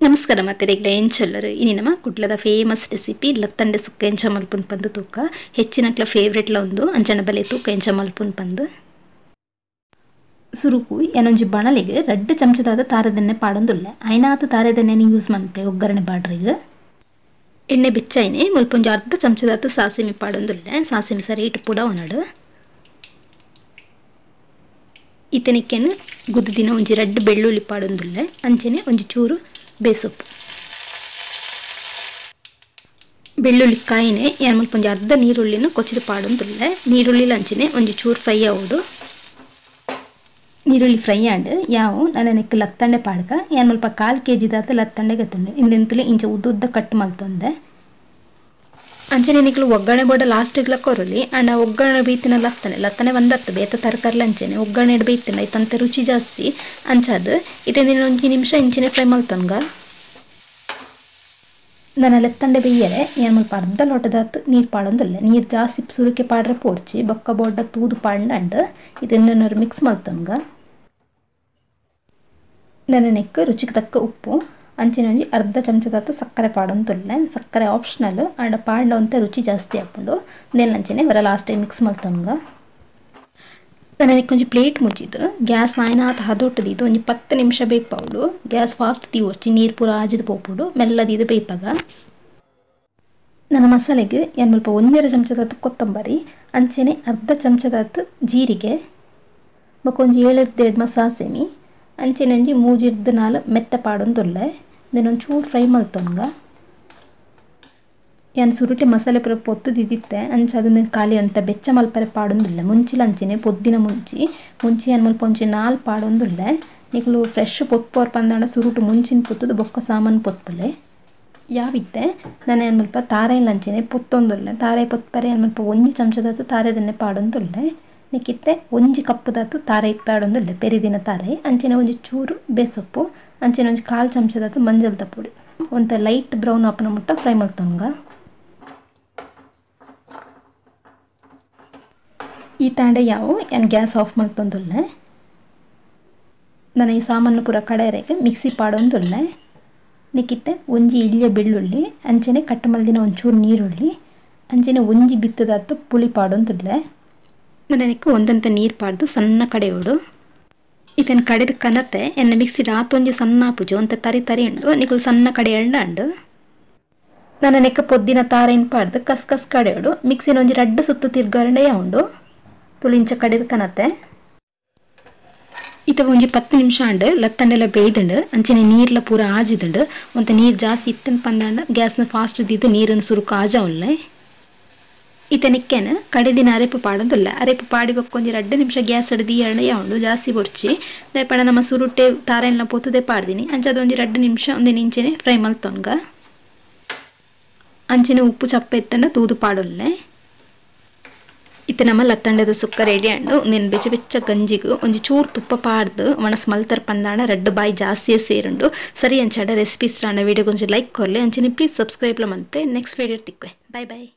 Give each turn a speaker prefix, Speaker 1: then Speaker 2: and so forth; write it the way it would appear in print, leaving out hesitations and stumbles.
Speaker 1: ನಮಸ್ಕಾರ ಮಾತೆರೆಗ್ಲ ಎಂಚೊಲ್ಲರು ಇನಿ ನಮ್ಮ ಕುಡ್ಲದ ಫೇಮಸ್ ರೆಸಿಪಿ ಲತ್ತಂಡೆ ಸುಕ್ಕ ಎಂಚ ಮಲ್ಪುನ್ ಪಂದ್ ತೂಕ ಹೆಚ್ಚಿನಕ್ಲ ಫೇವರೇಟ್ ಲ ಉಂದು ಅಂಚನ ಬಲೆ ತೂಕ ಎಂಚ ಮಲ್ಪುನ್ ಪಂದ್ ಸುರುಕು ಏನೊಂಜಿ ಬಣಲೆಗ್ 2 ಚಮಚದಾದ ತಾರದೆಣ್ಣೆ ಪಾಡೊಂದುಲ್ಲೆ ಐನಾತ ತಾರದೆಣ್ಣೆನ್ ಯೂಸ್ ಮನ್ಪೆ ಒಗ್ಗರಣೆ ಬಾಡ್ರೆಗ್ ಎಣ್ಣೆ ಬೆಚ್ಚೈನೆ ಮುಲ್ಪೊಂಜಿ ಅರ್ಧ ಚಮಚದಾತ ಸಾಸಿಮೆ ಪಾಡೊಂದುಲ್ಲೆ ಸಾಸಿಮೆ ಸರಿ ಇಟ್ಟು ಪುಡ ಒನಡು ಇತನಿಕೆನ್ ಗುದ್ದಿನ ಒಂಜಿ 2 ಬೆಳ್ಳುಳ್ಳಿ ಪಾಡೊಂದುಲ್ಲೆ ಅಂಚನೆ ಒಂಜಿ ಚೂರು ಬೇಸೊಪ್ಪು ಬೆಳ್ಳುಳ್ಳಿ ಕಾಯಿನೆ ಯಾನ್ ಮುಲ್ಪ ಒಂಜಿ ಅರ್ಧ ನೀರುಳ್ಳಿನ ಕೊಚ್ಚಿದ ಪಾಡೊಂದುಲ್ಲೆ ನೀರುಳ್ಳಿ ಅಂಚನೆ ಒಂಜಿ ಚೂರು ಫ್ರೈ ಆವೊಡು ನೀರುಳ್ಳಿ ಫ್ರೈ ಆಂಡ್ ಯಾವು ನನನೆಕ್ ಲತ್ತಂಡೆ ಪಾಡ್ಕ ಯಾನ್ ಮುಲ್ಪ 1/4 ಕೆಜಿ ದಾತ ಲತ್ತಂಡೆ ಗತ್ತುಂಡೆ ಇಂದೆಂತುಲೆ ಇಂಚ ಉದ್ದ ಉದ್ದ ಕಟ್ ಮಲ್ತೊಂದೆ ಅಂಚನೆ ನಿಕ್ಲು ಒಗ್ಗರಣೆ ಬೋಡ ಲಾಸ್ಟ್ ಗ್ಲ ಕೊರೊಲಿ ಅಂಡ ಒಗ್ಗರಣೆ ಬೇಯ್ತಿನ ಲತ್ತನೆ ಲತ್ತನೆ ಒಂದತ್ತು ಬೇತ ತರಕಾರಿ ಅಂಚನೆ ಒಗ್ಗರಣೆ ಬೇಯ್ತಿನ ಐತಂತೆ ರುಚಿ ಜಾಸ್ತಿ ಅಂಚಾದ್ ಇತ್ತೆ ಒಂಜಿ ನಿಮಿಷ ಇಂಚನೆ ಫ್ರೈ ಮಲ್ತೊನ್ಗ ನನ್ನ ಲತ್ತಂಡೆ ಬೇಯರೆ ಯಾನ್ ಮುಲ್ಪ ಅರ್ಧ ಲೋಟದಾತ್ ನೀರು ಪಾಡೊಂದುಲ್ಲೆ ನೀರು ಜಾಸ್ತಿ ಸುರುಕೆ ಪಾಡ್ರೆ ಪೋಡ್ಚಿ ಬೊಕ್ಕ ಬೋಡ ತೂದು ಪಾಡ್ಂಡ ಇದನ್ನ ಮಿಕ್ಸ್ ಮಲ್ತೊನ್ಗ ನನ್ನ ನೆಕ್ ರುಚಿಗೆ ತಕ್ಕ ಉಪ್ಪು ಅಂಚನೆ ಒಂಜಿ ಅರ್ಧ ಚಮಚದಾತ್ ಸಕ್ಕರೆ ಪಾಡೊಂದುಲ್ಲೆ ಸಕ್ಕರೆ ಆಪ್ಷನಲ್ ಅಂಡ ಪಾಡ್ಂಡ ರುಚಿ ಜಾಸ್ತಿ ಆಪುಂಡು ನೆಲ್ ಅಂಚನೆ ವರ last time mix ಮಲ್ತೊನ್ಗ ನನಗೆ ಒಂಜಿ ಪ್ಲೇಟ್ ಮುಚ್ಚಿದ್ದು ಗ್ಯಾಸ್ ಆಯ್ನಾತ್ ಹದೊಟ್ಟದಿದ್ದು ಒಂಜಿ 10 ನಿಮಿಷ ಬೇಯ್ಪಾವೊಡು ಗ್ಯಾಸ್ ಫಾಸ್ಟ್ ತೀವೊಡ್ಚಿ ನೀರು ಪೂರ ಆಜಿದ್ ಪೋಪುಂಡು ಮೆಲ್ಲದಿದ್ದು ಬೇಯ್ಪಾಗ ನನ್ನ ಮಸಾಲೆಗೆ ಯಾನ್ ಮುಲ್ಪ 1.5 ಚಮಚದಾತ್ ಕೊತ್ತಂಬರಿ ಅಂಚನೆ ಅರ್ಧ ಚಮಚದಾತ್ ಜೀರಿಗೆ ಬೊಕ್ಕ ಒಂಜಿ 7 ಡ್ಮ ಸಾಸಿಮೆ ಅಂಚನೆ ಒಂಜಿ 3 4 ಮೆತ್ತೆ ಪಾಡೊಂದುಲ್ಲೆ ಇದನ್ನ ಒಂಚೂರು ಫ್ರೈ ಮಲ್ತೊನ್ಗ ಯಾನ್ ಸುರುಟೆ ಮಸಾಲೆ ಪೂರ ಪೊತ್ತುದಿತ್ತೆ ಅಂಚ ಅದನ್ನ ಖಾಲಿ ಅಂತ ಬೆಚ್ಚ ಮಲ್ಪರೆ ಪಾಡೊಂದುಲ್ಲೆ ಮುಂಚಿಲ ಅಂಚನೆ ಪೊದ್ದಿನ ಮುಂಚಿ ಮುಂಚಿ ಯಾನ್ ಮುಲ್ಪ ಒಂಜಿ 4 ಪಾಡೊಂದುಲ್ಲೆ ನಿಕುಲು ಫ್ರೆಶ್ ಪೊತ್ಪೋರ್ ಪಂದಾಂಡ ಸುರುಟು ಮುಂಚಿನ ಪೊತ್ತುದು ಬೊಕ್ಕ ಸಾಮಾನು ಪೊತ್ಪುಲೆ ಯಾವಿತ್ತೆ ನಾನು ಯಾನ್ ಮುಲ್ಪ ತಾರೆಲ್ ಅಂಚನೆ ಪೊತ್ತೊಂದುಲ್ಲೆ ತಾರೆ ಪೊತ್ಪರೆ ಯಾನ್ ಮುಲ್ಪ 1 ಚಮಚದಾತ್ ತಾರೆದೆಣ್ಣೆ ಪಾಡೊಂದುಲ್ಲೆ ನಿಕ್ಕಿತ್ತೆ 1 ಕಪ್ಪುದಾತ್ ತಾರೆ ಪಾಡೊಂದುಲ್ಲೆ ಪೆರಿದಿನ ತಾರೆ ಅಂಚನೆ ಒಂಜಿ ಚೂರು ಬೇಸೊಪ್ಪು ಅಂಚನೆ ಒಂಜಿ 1/4 ಚಮಚದಾತ್ ಮಂಜಲ್ದ ಪೊಡಿ ಒಂತೆ ಲೈಟ್ ಬ್ರೌನ್ ಆಪುನ ಮುಟ್ಟ ಫ್ರೈ ಮಲ್ತೊನ್ಗ ಈ ತಾಂಡೆ ಯಾವು ಯಾನ್ ಗ್ಯಾಸ್ ಆಫ್ ಮಲ್ತೊಂದುಲ್ಲೆ ನಾನು ಈ ಸಾಮಾನು ಪೂರ ಕಡೆಯರೆಗೆ ಮಿಕ್ಸಿ ಪಾಡೊಂದುಲ್ಲೆ ನಿಕ್ಕಿತ್ತೆ ಒಂಜಿ ಇಲ್ಯ ಬೆಳ್ಳುಳ್ಳಿ ಅಂಚನೆ ಕಟ್ ಮಲ್ದಿನ ಒಂಚೂರು ನೀರುಳ್ಳಿ ಅಂಚನೆ ಒಂಜಿ ಬಿತ್ತದಾತ್ ಪುಳಿ ಪಾಡೊಂದುಲ್ಲೆ ನನಕ್ಕೆ ಒಂದಂತ ನೀರು ಪಾಡ್ದು ಸಣ್ಣ ಕಡೆಯೋಡು ಇದನ್ನು ಕಡೆದ ಕನತೆ ಎನ್ನ ಮಿಕ್ಸಿಡ್ ಆತೊಂಜಿ ಸಣ್ಣ ಆಪುಜಿ ಒಂತೆ ತರಿ ತರಿ ಉಂಡು ನಿಕುಲು ಸಣ್ಣ ಕಡೆ ಉಂಡು ನನ್ನ ನೆಕ್ಕ ಪೊದ್ದಿನ ತಾರೆನ್ ಪಾಡ್ದು ಕಸ್ ಕಸ್ ಕಡೆಯೋಡು ಮಿಕ್ಸಿನ ಒಂಜಿ 2 ಸುತ್ತು ತಿರ್ಗಾರಂಡೆ ಉಂಡು ತುಳಿಂಚ ಕಡೆದ ಕನತೆ ಇತ ಒಂಜಿ 10 ನಿಮಿಷ ಅಂಡ್ ಲತ್ತಂಡೆಲ ಬೇಯ್ದುಂಡು ಅಂಚನೆ ನೀರ್ಲ ಪೂರ ಆಜಿದುಂಡು ಒಂತೆ ನೀರು ಜಾಸ್ತಿ ಇತ್ತನ್ ಪಂದಾಂಡ ಗ್ಯಾಸ್ನ ಫಾಸ್ಟ್ ದಿದ್ದು ನೀರನ್ನು ಸುರುಕು ಆಜಾವುಲ್ಲೆ ಇತ ನಿಕ್ಕೆನ ಕಡೆದಿನ ಅರೆಪು ಪಾಡೊಂದುಲ್ಲ ಅರೆಪು ಪಾಡಿ ಬೊಕ್ಕ ಒಂಜಿ 2 ನಿಮಿಷ ಗ್ಯಾಸ್ ದೀಯಂಡ ಉಂಡು ಜಾಸ್ತಿ ಬೊಡ್ಚಿ ದಯಪಡ ನಮ್ಮ ಸುರುಟೆ ತಾರೆಲ್ಲ ಪೊತ್ತುದೇ ಪಾಡ್ದಿನಿ ಅಂಚದ ಒಂಜಿ 2 ನಿಮಿಷ ಒಂದೇ ನಿಂಚೆನೆ ಫ್ರೈ ಮಲ್ತೊನ್ಗ ಅಂಚನೆ ಉಪ್ಪು ಚಪ್ಪೆ ಎತ್ತಂಡ ತೂದು ಪಾಡೊಲ್ಲೆ ಇತ್ತೆ ನಮ್ಮ ಲತ್ತಂಡೆದ ಸುಕ್ಕ ರೆಡಿ ಅಂಡು ನಿನ್ ಬೆಚ್ಚ ಬೆಚ್ಚ ಗಂಜಿಗು ಒಂಜಿ ಚೂರು ತುಪ್ಪ ಪಾಡ್ದು ಒಣಸ್ ಮಲ್ತರ್ ಪಂದಾಂಡ 2 ಬಾಯಿ ಜಾಸ್ತಿ ಸೇರುಂಡು ಸರಿ ಅಂಚಾಡ ರೆಸಿಪಿ ಇಷ್ಟ ವಿಡಿಯೋ ಒಂಜಿ ಲೈಕ್ ಕೊರ್ಲೆ ಅಂಚನೆ ಪ್ಲೀಸ್ ಸಬ್ಸ್ಕ್ರೈಬ್ ಮನ್ಪೆ ನೆಕ್ಸ್ಟ್ ವಿಡಿಯೋ ತಿಕ್ವೆ ಬಾಯ್ ಬಾಯ್.